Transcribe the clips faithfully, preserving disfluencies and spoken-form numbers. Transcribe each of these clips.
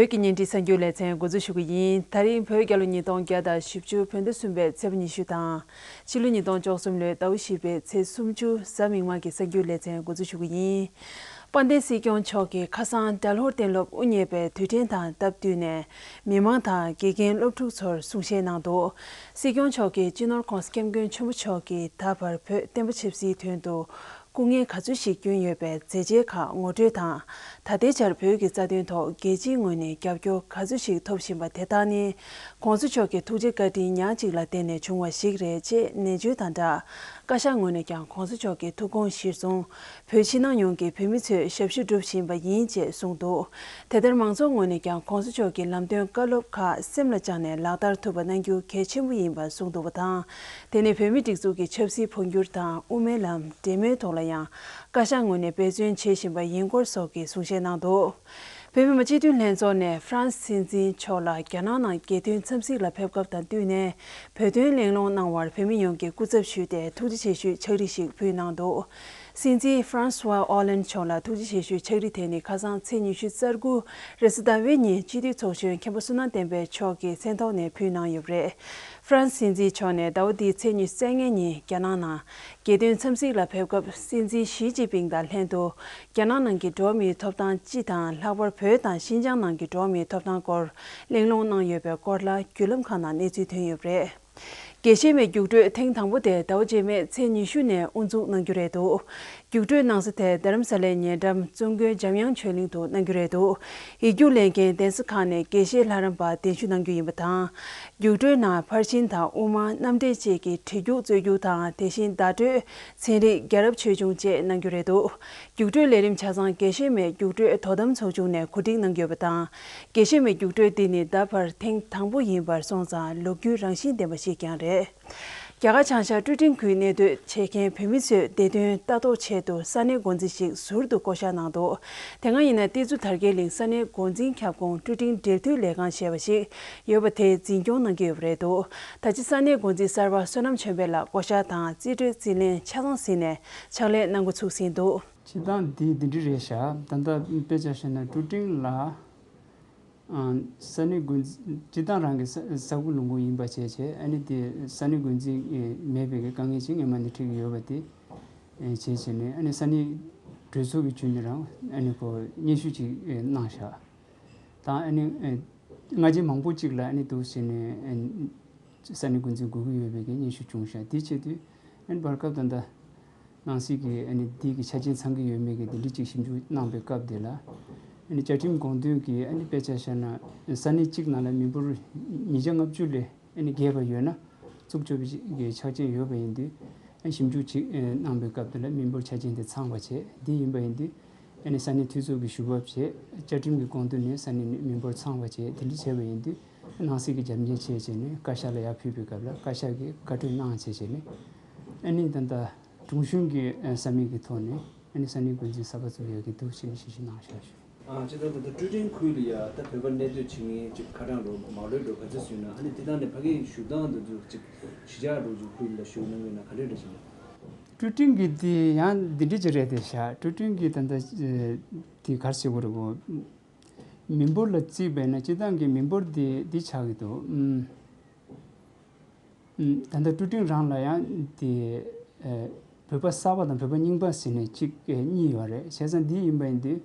བོད་ཀྱི་བརྙན་འཕྲིན་གསར་འགྱུར་ལེ་ཚན་འགོ་འཛུགས་ཞུ་གི་ཡིན། ད་རིང་བོད་རྒྱལ་ལོ་ཉིས་སྟོང་བརྒྱ་དང་བཞི་བཅུ་བོད་ཟླ་གསུམ་པའི་ཚེས་པ་ཉི་ཤུ་དང་། ཕྱི་ལོ་ཉིས་སྟོང་བཅུ་གསུམ་ལོའི་ཟླ་བ་བཞི་པའི་ཚེས་སུམ་ཅུ་གཟའ་མིག་དམར་གྱི་གསར་འགྱུར་ལེ་ཚན་འགོ་འཛུགས་ཞུ་གི་ཡིན། དཔལ་ལྡན་སྲིད་སྐྱོང་མཆོག་གིས་ཁ་སང་སྦྲ་ལྷོར་གཏན་སློབ་དབུ་བརྙེས་པའི་དུས་དྲན་དང་སྟབས་བསྟུན་ནས། མི་མང་དང་དགེ་རྒན་སློབ་ཕྲུག་ཚོར་གསུང་བཤད་གནང་འདུག། སྲིད་སྐྱོང་མཆོག་གིས་སྤྱི་ནོར་༸གོང་ས་༸སྐྱབས་མགོན་ཆེན་པོ་མཆོག་གིས་ད་བར་བོད་བསྟན་པ་ཆབ་སྲིད་དོན་དུ་སྐུ་ངལ་ག་ཚོད་ཞིག་བསྐྱོན་ཡོད་པའི་མཛད་རྗེས་ཁག་ངོ་སྤྲོད་དང་། ད་ལྟའི་ཆར་བོད་ཀྱི་རྩ་དོན་ཐོག་རྒྱལ་སྤྱིའི་ངོས་ནས་རྒྱབ་སྐྱོར་ག་ཚོད་ཞིག་ཐོབ་བཞིན་པ་དེ་དག་ནི། ༸གོང་ས་མཆོག་གི་ཐུགས་རྗེ་བཀའ་དྲིན་ཉག་གཅིག་ལ་བརྟེན་ནས་བྱུང་བ་ཞིག་རེད་ཅེས་ནན་བརྗོད་དང་སྦྲགས། བཀའ་ཤག་ངོས་ནས་ཀྱང་༸གོང་ས་མཆོག་གི་ཐུགས་དགོངས་གཞིར་བཟུང་། བོད་ཕྱི་ནང་ཡོངས་ཀྱི་བོད་མི་ཚོས་ཞབས་ཞུ་སྒྲུབ་བཞིན་པ་ཡིན་ཅེས་གསུངས་འདུག། དེ་ལྟར་མང་ཚོགས་ངོས་ནས་ཀྱང་༸གོང་ས་མཆོག་གི་ལམ་སྟོན་བཀའ་སློབ་ཁག་སེམས་ལ་བཅངས་ནས་ལག་བསྟར་ཐུབ་པ་གནང་རྒྱུ་གལ་ཆེན་པོ་ཡིན་པར་གསུངས་འདུག་པ་དང་། དེ་ནས་བོད་མིའི་སྒྲིག་འཛུགས་ཀྱི་ཆབ་སྲིད་འཕོ་འགྱུར་དང་དབུ་མའི་ལམ་འབྲེལ་མོལ་ཐོག་ལ་ཡང་བཀའ་ཤག་ངོས་ནས་འབད་བརྩོན་བྱེད་བཞིན་པ་ཡིན་སྐོར་སོགས་ཀྱི་གསུང་བཤད་གནང་འདུག། བོད་མི་མང་སྤྱི་འཐུས་ལྷན་ཚོགས་ནས་ཧྥ་རན་སི་སྲིད་འཛིན་མཆོག་ལ་རྒྱ་ནག་ནང་རྒྱལ་དོན་འཚམས་གཟིགས་ལ་ཕེབས་སྐབས་དང་བསྟུན་ནས་བོད་དོན་གླེང་སློང་གནང་བར་བོད་མི་ཡོངས་ཀྱིས་སྐུ་ཚབ་ཞུས་ཏེ་ཐུགས་རྗེ་ཆེ་ཞུའི་ཕྱག་བྲིས་ཤིག་ཕུལ་གནང་འདུག། སྲིད་འཛིན་ཧྥ་རན་སི་ཝ་ཨོ་ལན་མཆོག་ལ་ཐུགས་རྗེ་ཆེ་ཞུའི་ཕྱག་བྲིས་དེ་ནི་ཁ་སང་ཚེས་ཉི་ཤུ་རྩ་དགུ་རེས་གཟའ་ཟླ་བའི་ཉིན་སྤྱི་འཐུས་ཚོགས་གཞོན་མཁན་པོ་བསོད་ནམས་བསྟན་འཕེལ་མཆོག་གིས་མཚན་ཐོག་ནས་ཕུལ་གནང་ཡོད་པ་རེད། ཧྥ་རན་སི་སྲིད་འཛིན་མཆོག་ནས་ཟླ་བ་འདིའི་ཚེས་ཉི་ཤུ་རྩ་ལྔ་ཉིན་རྒྱ་ནག་ནང་རྒྱལ་དོན་འཚམས་གཟིགས་ལ་ཕེབས་སྐབས་སྲིད་འཛིན་ཞི་ཅིན་ཕིང་དང་ལྷན་དུ་རྒྱ་ནག་ནང་གི་འགྲོ་བ་མིའི་ཐོབ་ཐང་སྤྱི་དང་ལྷག་པར་བོད་དང་ཤིན་ཅང་ནང་གི་འགྲོ་བ་མིའི་ཐོབ་ཐང་སྐོར་གླེང་སློང་གནང་ཡོད་པའི་སྐོར་ལ་བརྒྱུད་ལམ་ཁག་ནང་གནས་ཚུལ་ཐོན་ཡོད་པ་རེད། དགེ་བཤེས་མའི་རྒྱུགས་སྤྲོད་ཐེངས་དང་པོ་དེ་ཟླ་བ་རྗེས་མའི་ཚེས་ཉི་ཤུ་ནས་དབུ་འཛུགས་གནང་རྒྱུ་རེད་འདུག། རྒྱུགས་སྤྲོད་གནང་ས་དེ་རྡ་རམ་ས་ལའི་ཉེ་འགྲམ་ཙུང་གོན་འཇམ་དབྱངས་ཆོས་གླིང་དུ་གནང་རྒྱུ་རེད་འདུག། ཡིག་རྒྱུགས་ལེན་མཁན་གདན་ས་ཁག་ནས་དགེ་བཤེས་ལྷ་རམས་པ་གདན་ཞུ་གནང་རྒྱུ་ཡིན་པ་དང་། རྒྱུགས་སྤྲོད་ནང་ཕར་ཕྱིན་དང་དབུ་མ་རྣམ་འགྲེལ་བཅས་ཀྱི་བྲིས་རྒྱུགས་རྩོད་རྒྱུགས་དང་། དེ་བཞིན་བརྡ་སྤྲོད། ཚན་རིག་རྒྱལ་རབས་ཆོས་འབྱུང་བཅས་གནང་རྒྱུ་རེད་འདུག། རྒྱུགས་སྤྲོད་ལས་རིམ་ཆ་ཚང་དགེ་བཤེས་མའི་རྒྱུགས་སྤྲོད་དོ་དམ་ཚོགས་ཆུང་ནས་གོ་སྒྲིག་གནང་གི་ཡོད་པ་དང་། དགེ་བཤེས་མའི་རྒྱུགས་སྤྲོད་འདི་ནི་ད་བར་ཐེངས་དང་པོ་ཡིན་པར་སོང་ཙང་ལོ་རྒྱུས་རང་བཞིན་ལྡན་པ་ཞིག་ཀྱང་རེད། རྒྱ་གར་བྱང་ཤར་ཀྲུ་ཀྲིང་ཁུལ་གནས་སྡོད་བྱེད་མཁན་བོད་མི་ཚོས་བདེ་དོན་ལྟ་རྟོག་ཆེད་དུ་ས་གནས་འགོ་འཛིན་ཞིག་ཟུར་དུ་བསྐོ་གཞག་གནང་འདུག། དེ་སྔ་ཡིན་ན་ཏི་ཛུ་དར་རྒྱས་གླིང་ས་གནས་འགོ་འཛིན་ཁྱབ་ཁོངས་ཀྲུ་ཀྲིང་འབྲེལ་མཐུད་ལས་ཁང་ཞེས་པ་ཞིག་ཡོད་པ་དེས་འཛིན་སྐྱོང་གནང་གི་ཡོད་པ་རེད་འདུག། ད་ཆ་ས་གནས་འགོ་འཛིན་གསར་པ་བསོད་ནམས་ཆོས་འཕེལ་ལགས་བསྐོ་གཞག་དང་རྩིས་སྤྲོད་རྩིས་ལེན་ཆ་ཚང་ཟིན་ནས་ཕྱག་ལས་གནང་འགོ་ཚུགས་ཟིན་འདུག། སྤྱིར་བཏང་འདི་འདི་འདྲ་རེད་ཤག། ད་ལྟ་དཔེ་ཆ་བཞག་ན་ཀྲུ་ཀྲིང་ལ་ཨ་ས་གནས་འགོ་འཛིན་སྤྱིར་བཏང་རང་གི་ས་ས་ཁུལ་ལུང་ཁུལ་ཡིན་པ་བྱས་བྱས། ཨ་ནི་དེ་ས་གནས་འགོ་འཛིན་མེད་པའི་དཀའ་ངལ་ཅིག་སྔོན་མ་ནས་འཕྲད་ཀྱི་ཡོད་པ་དེ་བྱས་བྱས་ནས། ཨ་ནི་ས་གནས་གྲོས་ཚོགས་ཀྱི་བརྒྱུད་ནས་རང་ཨ་ནི་ཁོ་སྙན་ཞུ་ཅིག་གནང་ཤག། དང་ཨ་ནི་སྔ་རྗེས་མང་པོ་ཅིག་ལ་ཨ་ནི་འདུག་བྱས་ནས་ས་གནས་འགོ་འཛིན་དགོས་ཀྱི་ཡོད་པའི་གི་སྙན་ཞུ་བྱུང་ཤག། དེ་བྱེད་དུས་ཨ་ནི་བར་སྐབས་ད་ལྟ་ནང་སྲིད་ཀྱི་ཨ་ནི་འདི་གི་ཆ་རྐྱེན་ཚང་གི་ཡོད་མེད་ཀྱི་དེ་འདྲ་ཅིག་ཞིབ་འཇུག་གནང་པའི་སྐབས་དེ་ལ། ཨ་ནི་བཅའ་ཁྲིམས་དགོངས་དོན་གྱི་ཨ་ནི་དཔེ་ཆ་བཞག་ན་ས་གནས་གཅིག་ནང་ལ་མི་འབོར་ཉིས་བརྒྱ་ལྔ་བཅུ་ལས་ཨ་ནི་བརྒལ་བ་ཡོད་ན་བཙུགས་ཆོག་པའི་གི་ཆ་རྐྱེན་ཡོད་པ་ཡིན་དུས། ཨ་ཞིབ་འཇུག་ཅིག་གནང་པའི་སྐབས་དེ་ལ་མི་འབོར་ཆ་རྐྱེན་དེ་ཚང་བ་བྱས། འདི་ཡིན་པ་ཡིན་དུས་ཨ་ནི་ས་གནས་འཐུས་ཚོགས་ཀྱི་ཞུ་བབ་བྱས། བཅའ་ཁྲིམས་ཀྱི་དགོངས་དོན་ནས་ས་གནས་མི་འབོར་ཚང་བ་བྱས། དེ་འདྲ་བྱས་པ་ཡིན་དུས་ནང་སྲིད་ཀྱི་རྒྱབ་འགལ་བྱས་བྱས་ནས་བཀའ་ཤག་ལ་ཡར་ཕུལ་བའི་སྐབས་ལ་བཀའ་ཤག་གིས་བཀའ་འཁྲོལ་གནང་བྱས་བྱས་ནས། ཨ་ནི་ད་ལྟ་དྲུང་གཞོན་གྱི་ས་མིག་གི་ཐོག་ནས་ཨ་ནི་ས་གནས་འགོ་འཛིན་གསར་པ་བཙུགས་ཡོད་ཀྱི་འདུག་ཅེས་ནས་ཞུ་ཞུ་གནང་བཞག་ཞུ། ཨ་ཅེ་ད་ད་ཀྲུ་ཀྲིང་ཁུལ་ལ་ཡ་ད་བོད་པ་གནས་སྡོད་བྱེད་མཁན་ཅིག་ཁ་གྲངས་རོ་མང་རོས་འགྲོ་ག་ཚོད་སུས་ན། ཨ་ནི་དེ་དག་ནས་ཕ་གིའི་བཞུགས་སྟངས་འདི་ཚོ་ཅིག་གཞིས་ཆགས་རོ་ཚོ་ཁུལ་ལ་བཞུགས་གནང་གི་ན་ག་འདྲས་འདྲ་ཞིག་ན། ཀྲུ་ཀྲིང་གི་དེ་ཡང་འདི་འདྲས་ཅིག་རེད་དེ་ཤག། ཀྲུ་ཀྲིང་གི་ད་ལྟ་དེ་གར་ཟེར་དགོས་རེད་གོ། མི་འབོར་ལ་བརྩིས་པས་ན་སྤྱིར་བཏང་གི་མི་འབོར་དེ་འདི་ཆགས་ཀྱི་འདུག། ཨུམ། ད་ལྟ་ཀྲུ་ཀྲིང་རང་ལ་ཡང་དེ་ཨེ་བོད་པ་གསར་པ་དང་བོད་པ་རྙིང་པ་ཟེར་ནས་གཅིག་ཨེ་གཉིས་ཡོད་རེད། བྱས་ཙང་འདི་ཡིན་པ་ཡིན་དུས་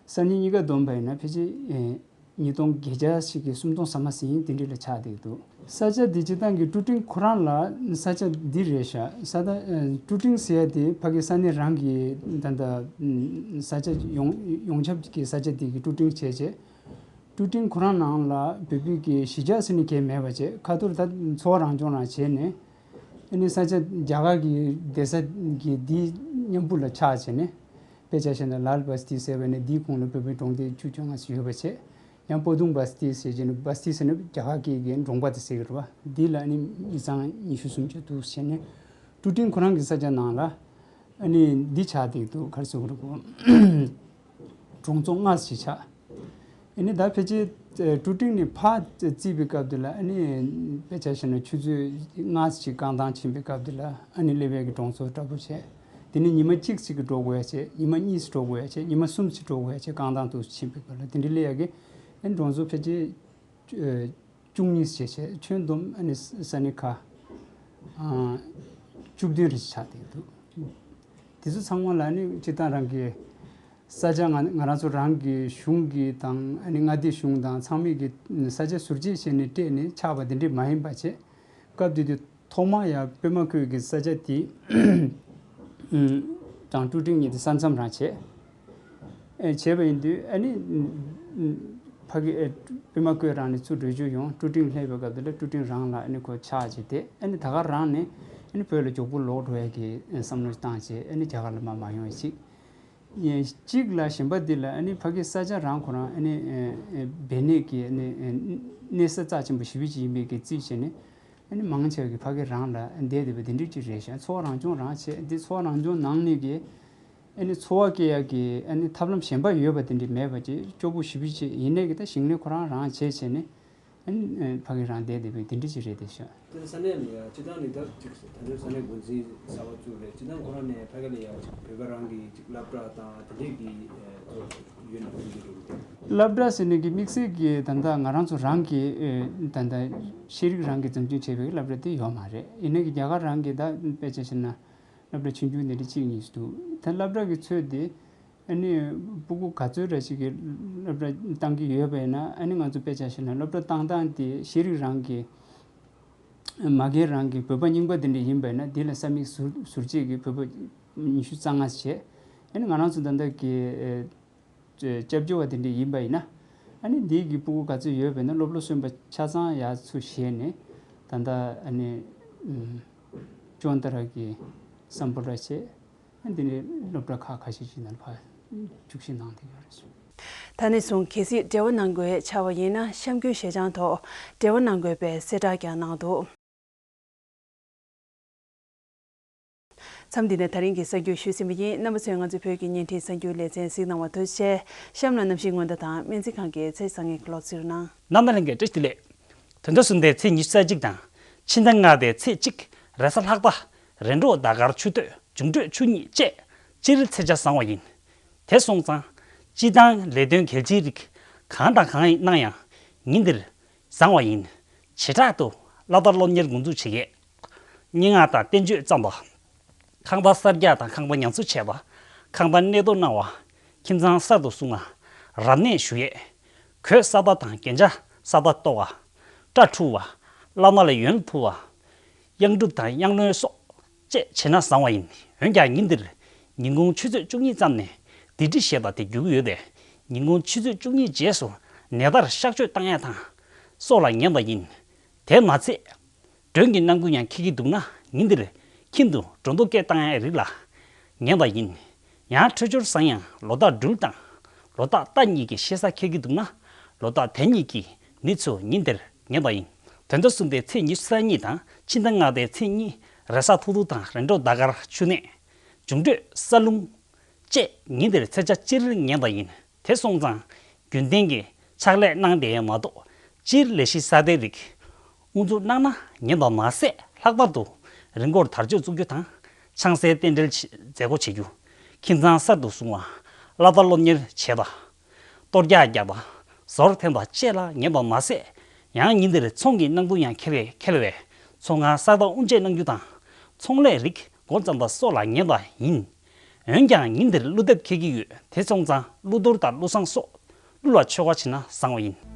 ས་གནས་གཉིས་ཀ་བསྡོམས་པ་ཡིན་ན་ཕལ་ཆེར་ཨེ་ཉིས་སྟོང་བརྒྱད་བརྒྱ་ཞིག་གི་སུམ་སྟོང་ཟ་མ་ཟིན་དེ་འདྲ་ལ་ཆགས་བསྡད་འདུག། ས་ཆ་འདི་སྤྱིར་བཏང་གི་ཀྲུ་ཀྲིང་ཁོ་རང་ལ་ས་ཆ་འདི་རེད་ཤག། ས་ད་ཨེ་ཀྲུ་ཀྲིང་ཟེར་ཡ་དེ་ཕ་གི་ས་གནས་རང་གི་ད་ལྟ་ས་ཆ་ཡོངས་ཡོངས་ཁྱབ་ཀྱི་ས་ཆ་དེ་གི་ཀྲུ་ཀྲིང་བྱས་བྱས། ཀྲུ་ཀྲིང་ཁོ་རང་ནང་ལ་བོད་པའི་གི་གཞིས་ཆགས་ཟེར་ནས་གང་ཡང་མེད་པ་བྱས། ཁ་ཐོར་ད་འཚོ་བ་རང་སྐྱོང་རང་བྱས་ནས། ཨ་ནི་ས་ཆ་རྒྱ་གར་གི་སྡོད་ས་གི་འདི་མཉམ་པོ་ལ་ཆགས་བྱས་ནས། དཔེ་ཆ་བཞག་ན་ལཱལ་བ་སྟི་ཟེར་བ་ནས་འདིའི་ཁོངས་ལ་བོད་པའི་གྲོང་སྡེ་བཅུ་བཅོ་ལྔ་ཞིག་ཡོད་པ་བྱས། ཡང་པོ་ཏུང་བ་སྟི་ཟེར་བྱས་ནས། བ་སྟི་ཟེར་ན་རྒྱ་གར་སྐད་ཀྱི་གྲོང་པ་དེ་ཟེར་གི་རེད་བ། འདི་ལ་ཨ་ནི་མི་ཚང་ཉི་ཤུ་སུམ་ཅུ་འདུག་བྱས་ནས། ཀྲུ་ཀྲིང་ཁོ་རང་གི་ས་ཆ་ནང་ལ་ཨ་ནི་འདི་ཆགས་བསྡད་འདུག། ག་རེ་ཟེར་དགོས་རེད་གོ། གྲོང་ཚོ་ལྔ་ཞིག་ཆགས། ཨ་ནི་ད་ཕལ་ཆེར་ཀྲུ་ཀྲིང་ནས་ཕར་བརྩིས་པའི་སྐབས་དེ་ལ་ཨ་ནི་དཔེ་ཆ་བཞག་ན་ཆུ་ཚོད་ལྔ་ཞིག་རྐང་ཐང་ཕྱིན་པའི་སྐབས་དེ་ལ་ཨ་ནི་སླེབས་ཡག་གི་གྲོང་ཚོ་འདྲ་པོ་བྱས། དེ་ནས་ཉི་མ་གཅིག་ཅིག་གི་འགྲོ་དགོས་ཡ་བྱས། ཉི་མ་གཉིས་ཤིག་འགྲོ་དགོས་ཡ་བྱས། ཉི་མ་གསུམ་ཞིག་འགྲོ་དགོས་ཡ་བྱས། རྐང་ཐང་དུ་ཕྱིན་པའི་སྐབས་ལ་དེ་འདྲ་སླེབས་ཡག་གི་ ཨ་ནི་གྲོང་ཚོ་ཕལ་ཆེར་ཨ་བཅུ་གཉིས་བྱས་བྱས་ཁྱོན་བསྡོམས་ཨ་ནི་ས་གནས་ཁག་ཨ་བཅུ་བདུན་རེ་ཆགས་བསྡད་འདུག་དེ་ཚོ་ཚང་མ་ལ་ཨ་ནི་སྤྱིར་བཏང་རང་གི་ས་ཆ་ང་ང་རང་ཚོ་རང་གི་གཞུང་གི་དང་ཨ་ནི་མངའ་སྡེ་གཞུང་དང་ཚང་མས་ཀྱི་ས་ཆ་ཟུར་བཅད་བྱས་ནས་སྤྲད་ནས་ཆགས་པ་དེ་འདྲས་མ་ཡིན་པ་བྱས། སྐབས་དེ་དུས་ཐོག་མར་ཡང་པད་མ་ཁུལ་གྱི་ས་ཆ་དེ་དང་ཀྲུ་ཀྲིང་གཉིས་དེ་ས་མཚམས་རང་བྱས། ཨེ་བྱས་པ་ཡིན་དུས་ཨ་ནི་ཕ་གི་ཨེ་པད་མ་ཁུལ་རང་ནས་ཚུར་འགྲོ་རྒྱུ་ཡོང་ཀྲུ་ཀྲིང་སླེབས་པའི་སྐབས་དེ་ལ་ཀྲུ་ཀྲིང་རང་ལ་ཨ་ནི་ཁོ་ཆགས་བྱས་ཏེ་ཨ་ནི་ད་ག་རང་ནས་ཨ་ནི་བོད་ལ་མགྱོགས་པོ་ལོག་འགྲོ་ཡ་གི་བསམ་བློ་བཏང་བྱས་ཨ་ནི་རྒྱ་གར་ལ་མར་མ་ཡོང་བ་ཞིག་གཅིག་ལ་གཞན་པ་འདི་ལ་ཨ་ནི་ཕ་གི་ས་ཆ་རང་ཁོ་རང་ཨ་ནི་ཨེ་ཨེ་བེད་གནས་ཀྱི་ཨ་ནི་ཨེ་གནས་ས་རྩ་ཆེན་པོ་ཞེ་པོ་ཅིག་ཡིན་པའི་གི་རྩིས་བྱས་ནས་ཨ་ནི་མང་ཆེ་བ་གི་ཕ་གི་རང་ལ་བསྡད་བསྡད་པ་འདི་འདྲ་ཅིག་རེད་ཤག་འཚོ་བ་རང་སྐྱོང་རང་བྱས་འདི་འཚོ་བ་རང་སྐྱོང་ནང་ནས་ཀྱི་ཨ་ནི་འཚོ་བ་སྐྱེལ་ཡག་གི་ཨ་ནི་ཐབས་ལམ་གཞན་པ་ཡོད་པ་འདི་འདྲ་མེད་པ་ཅིག་སྐྱོ་པོ་ཞེ་པོ་ཅིག་ཡིན་ནའི་གི་ད་ཞིང་ལས་ཁོ་རང་རང་བྱས་བྱས་ནས། ཨ་ནི་ཕ་གི་རང་བསྡད་བསྡད་པའི་དེ་འདྲ་ཅིག་རེད་དེ་ཤག་དེ་ས་གནས་ལ་ཡ་སྤྱི་བཏང་ནི་ད་ཅིག་ད་ལྟ་ས་གནས་འགོ་འཛིན་གསར་པ་བཙུགས་རེད། སྤྱི་བཏང་ཁོ་རང་ནས་ཕ་གི་ལ་ཡ་ཅིག་བོད་པ་རང་གི་ཅིག་སློབ་གྲྭ་དང་དེ་འདྲས་ཀྱི་ཚོ་ཡོད་ན་ཡོད་ཀྱི་རེད། སློབ་གྲྭ་ཟེར་ནས་ཀྱི་དམིགས་བསལ་གྱི་ད་ལྟ་ང་རང་ཚོ་རང་གི་ད་ལྟ་ཤེས་རིག་རང་གི་འཛིན་སྐྱོང་བྱས་པའི་སློབ་གྲྭ་དེ་ཡོད་མ་རེད། ཡིན་ནའི་ཀྱི་རྒྱ་གར་རང་གི་ད་དཔེ་ཆ་བཞག་ན་སློབ་གྲྭ་ཆུང་ཆུང་དེ་འདྲ་གཅིག་གཉིས་ཤིག་འདུག་ད་སློབ་གྲྭ་གི་ཚོད་དེ། ཨ་ནི་སྤུ་གུ་ག་ཚོད་རེ་ཞིག་གི་སློབ་གྲྭ་བཏང་གི་ཡོད་པ་ཡིན་ན་ཨ་ནི་ང་ཚོ་དཔེ་ཆ་བཞག་ན་སློབ་གྲྭ་བཏང་སྟངས་དེ་ཤེས་རིག་རང་གི་མ་རྒན་རང་གི་བོད་པ་རྙིང་པ་དེ་འདྲ་ཡིན་པ་ཡིན་ན་དེ་ལ་ས་མིག་ཟུར་ཟུར་བཅད་ཀྱི་བོད་པ་ཉི་ཤུ་རྩ་ལྔ་བྱས། ཨ་ནི་ང་རང་ཚོ་ད་ལྟ་གི་ཨེ་སྐྱབས་བཅོལ་བ་དེ་འདྲ་ཡིན་པ་ཡིན་ན་ཨ་ནི་འདི་གི་སྤུ་གུ་ག་ཚོད་ཡོད་པ་ཡིན་ན་སློབ་ལོ་གསོན་པ་ཆ་ཚང་ཡར་ཚུར་བཞེས་ནས་ད་ལྟ་ཨ་ནི་ཨུམ་ཅོན་ཏ་ར་གི་སམ་བྷོ་ཊ་བྱས། འདི་ནི་སློབ་གྲྭ་ཁག་ཁ་ཤས་ཤིག་ནང་ཕར་བཅུག་ཤིང་གནང་བསྡད་ཡོད་རེད། ད་ནས་བཟུང་གལ་སྲིད་འབྲེལ་བ་གནང་དགོས་ཆགས་པ་ཡིན་ན་གཤམ་གྱི་ཞལ་བྱང་ཐོག་འབྲེལ་བ་གནང་དགོས་པའི་གསལ་བསྒྲགས་ཀྱང་གནང་འདུག་མཚམས་འདི་ནས་ད་རིང་གི་གསར་འགྱུར་ཞུས་ཟིན་པ་ཡིན། རྣམ་པ་ཚོས་ང་ཚོའི་བོད་ཀྱི་བརྙན་འཕྲིན་གསར་འགྱུར་ལེ་ཚན་གཟིགས་གནང་བར་ཐུགས་རྗེ་ཆེ། གཤམ་ལ་གནམ་གཤིས་སྔོན་བརྡ་དང་སྨན་རྩིས་ཁང་གི་ཚེས་བཟང་ངན་གྱི་ལོ་ཚིགས་གནང་། ནམ་ཟླ་ལྷན་རྒྱས་བཀྲ་ཤིས་བདེ་ལེགས། དོན་དག་གསུམ་ཟླའི་ཚེས་ཉི་ཤུ་རྩ་གཅིག་དང་། ཕྱི་ཟླ་ལྔ་པའི་ཚེས་གཅིག་རེས་གཟའ་ལྷག་པ། རེས་འགྲོགས་ཟླ་སྐར་ཆུ་སྟོད་འབྱུང་འཕྲོད་ཆུ་གཉིས་བཅས་སྤྱིར་ཚེས་ཆ་བཟང་བ་ཡིན། དེ་སོང་ཙང་། སྤྱི་བཏང་ལས་དོན་གལ་ཆེའི་རིགས་གང་དང་གང་གནང་ཡང་ཉིན་འདིར་བཟང་བ་ཡིན། བྱེ་བྲག་ཏུ་སློབ་མཐར་སློབ་གཉེར་འགོ་འཛུགས་བྱེད་མཁན། སྙན་ངག་དང་བསྟན་བཅོས་བརྩམས་པ། ཁང་པ་གསར་རྒྱག་དང་ཁང་པ་ཉམས་གསོ་བྱས་པ། ཁང་པ་གནས་སྡོད་གནང་བ། ཁྱིམ་ཚང་གསར་དུ་བསྲུང་བ། རབ་གནས་ཞུ་ཡས། གོས་གསར་པ་དང་རྒྱན་ཆ་གསར་པ་གཏོར་བ། སྐྲ་འཁྲུ་བ། བླ་མ་ལ་ཡོན་ཕུལ་བ། གཡང་སྒྲུབ་དང་གཡང་ལོན་སོགས་བཅས་བྱས་ན་བཟང་བ་ཡིན། འོན་ཀྱང་ཉིན་འདིར་ཉིན་གུང་ཆུ་ཚོད་བཅུ་གཉིས་ཙམ་ནས་སྡིག་སྒྲིབ་ཞེས་པ་དེ་འགྱུར་གྱི་ཡོད་པས། ཉིན་གུང་ཆུ་ཚོད་བཅུ་གཉིས་རྗེས་སུ་ནད་ལྟར་གཤག་བཅོས་བཏང་ཡས་དང་སོགས་ལ་ངན་པ་ཡིན། དེ་མ་ཚད། མགྲོན་གྱི་གནང་སྐུལ་ཡང་འཁེལ་གྱི་འདུག་ན་ཉིན་འདིར་ཁྱིམ་དུ་སྒྲོ་འདོགས་སྐད་བཏང་ཡའི་རིགས་ལ་ངན་པ་ཡིན། ཡང་འཕྲོད་སྦྱོར་བཟང་ཡང་ལོ་རྟགས་སྦྲུལ་དང་ལོ་རྟགས་རྟ་གཉིས་ཀྱི་ཤེས་ས་འཁེལ་གྱི་འདུག་ན་ལོ་རྟགས་དེ་གཉིས་ཀྱི་མི་ཚོ་ཉིན་དེར་ངན་པ་ཡིན། དོན་དག་གསུམ་པའི་ཚེས་ཉི་ཤུ་རྩ་གཉིས་དང་ཕྱི་ཟླ་ལྔ་པའི་ཚེས་གཉིས་རེས་གཟའ་ཐུག་ཐུག་དང་རེས་འགྲོགས་ཟླ་སྐར་ཆུ་གནས། འབྱུང་འཕྲོད་ས་རླུང་། བཅས་ཉིན་དེར་ཚེས་ཆ་སྤྱིར་ངན་པ་ཡིན། དེ་སོང་ཙང་རྒྱུན་ལྡན་གྱི་ཕྱག་ལས་གནང་བསྡད་ཡས་མ་གཏོགས་སྤྱིར་ལས་གཞི་གསར་པའི་རིགས་དབུ་འཛུགས་གནང་ན་ངན་པ་མ་ཟད་ལྷག་པར་དུ་རི་མགོར་དར་ལྕོག་བཙུགས་རྒྱུ་དང་ཆང་སའི་རྟེན་འབྲེལ་མཛད་སྒོ་བྱེད་རྒྱུ། ཁྱིམ་ཚང་གསར་དུ་བསྲུང་བ། བསླབ་པ་སློབ་གཉེར་བྱེད་པ། གཏོར་རྒྱག་རྒྱག་པ། ཟོར་འཐེན་པ་བཅས་ལ་ངན་པ་མ་ཟད། ཡང་ཉིན་དེར་ཚོང་གི་གནང་སྟངས་ཡང་འཁེལ་བས་འཁེལ་བས་ཚོང་ཁང་གསར་པ་དབུ་འབྱེད་གནང་རྒྱུ་དང་། ཚོང་ལས་རིགས་སྒོ་བརྩམས་པ་སོགས་ལ་ངན་པ་ཡིན། འོན་ཀྱང་ཉིན་དེར་ཀླུ་འདེབས་འཁེལ་གྱི་ཡོད། དེ་སོང་ཙང་ཀླུ་གཏོར་དང་ཀླུ་བསང་སོགས་ཀླུ་ལ་མཆོད་པ་བྱས་ན་བཟང་བ་ཡིན།